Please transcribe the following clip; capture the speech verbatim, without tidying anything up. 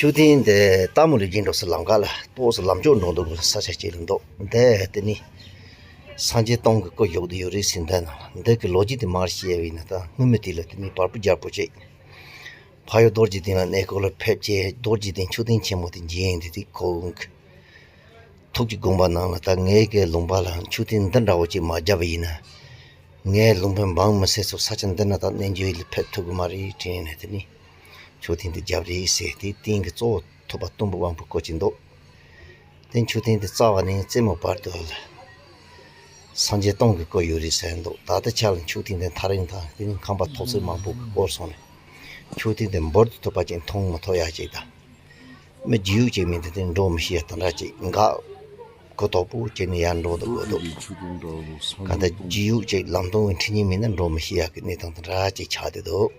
མཆོད་རྟེན་དེ་ལྟད་མོ་ལ་བརྒྱུད་འགྲོ་སའི་ལམ་ཁ་ལ་ཏོག་ཙམ་ལམ་ཕྱོགས་འགྲོ་འདུག་གི་ས་ཆ་ཅིག་ལ་འདུག་འདི་དེ་ནི་སངས་རྒྱས་སྟོང་གི་སྐུ་བཞུགས་བསྡད་ཡོད་རེད་ཟེར། འདི་ནང་འདི་གི་ལོ་རྒྱུས་དེ་མར་བཤད་པ་ཡིན་ན། ད་སྔོན་མ་དེ་ལ་དེ་ནི་བལ་པོ་རྒྱལ་པོ་ཅིག་ཕ་ཡུལ་རྡོ་རྗེ་གདན་ལ་གནས་སྐོར་ལ་ཕེབས་བྱས། རྡོ་རྗེ་གདན་མཆོད་རྟེན་ཆེན་མོ་དེ་མཇལ་ཡོང་དུས། དེ་ཁོང་གི་ཐུགས་ཀྱི་དགོངས་པ་ནང་ལ། ད་ངའི་གི་ལུང་པ་ལ་མཆོད་རྟེན་འདི་འདྲ་བོ་ཅིག་མ་བརྒྱབ་པ་ཡིན་ན། ངའི་ལུང་པའི་འབངས་མི་སེར་ཚོ་ས་ཆ་འདི་ན་ད་གནས་མཇལ་ལ་ཕེབས་ཐུབ་ཀྱི་མ་རེད་དྲན་ནས། དེ་ནི་མཆོད་རྟེན་འདི་བརྒྱབ་རེད་ཟེར། དེ་རྟེན་གྱི་གཙོ་བོ་ཐུབ་པ་སྟོང་པའི་དབང་པོའི་སྐུ་ཅིག་འདུག་དེ་མཆོད་རྟེན་དེ་རྩ་བ་ནས་རྩེ་མོ་བར་དུ་ལ་སངས་རྒྱས་སྟོང་གི་སྐུ་ཡོད་རེད་ཟེར་འདུག་ད་ལྟའི་ཆ་ལ་མཆོད་རྟེན་དེ་མཐའ་རིང་དང་། དེ་ནི་ཁང་པ་ཐོག་བརྩེགས་མང་པོ་གིས་བསྐོར་སོང་ནས། མཆོད་རྟེན་དེ་འབུར་དུ་ཐུབ་པ་ཅིག་མཐོང་མི་ཐུབ་ཡག་ཅིག་དང་། མི་རྒྱུས་ཡོད་ཅིག་མིན་དེ་དེ་འགྲོ་མི་ཤེས་ཡག་དེ་འདྲ་ཅིག་འགག་གུ་དོག་པོ་བྱས་ནས་ཡར་འགྲོ་འདུག་གོ་འདུག་གང་ལྟར་རྒྱུས་ཡོད་ཅིག་ལམ་སྟོན་གྱི་འཕྲིན་ཡིག་མེད་ན་འགྲོ་མི་ཤེས་ཡག་གི་གནས་སྟངས་དེ་འདྲ་ཅིག་ཆགས་བསྡད་འདུག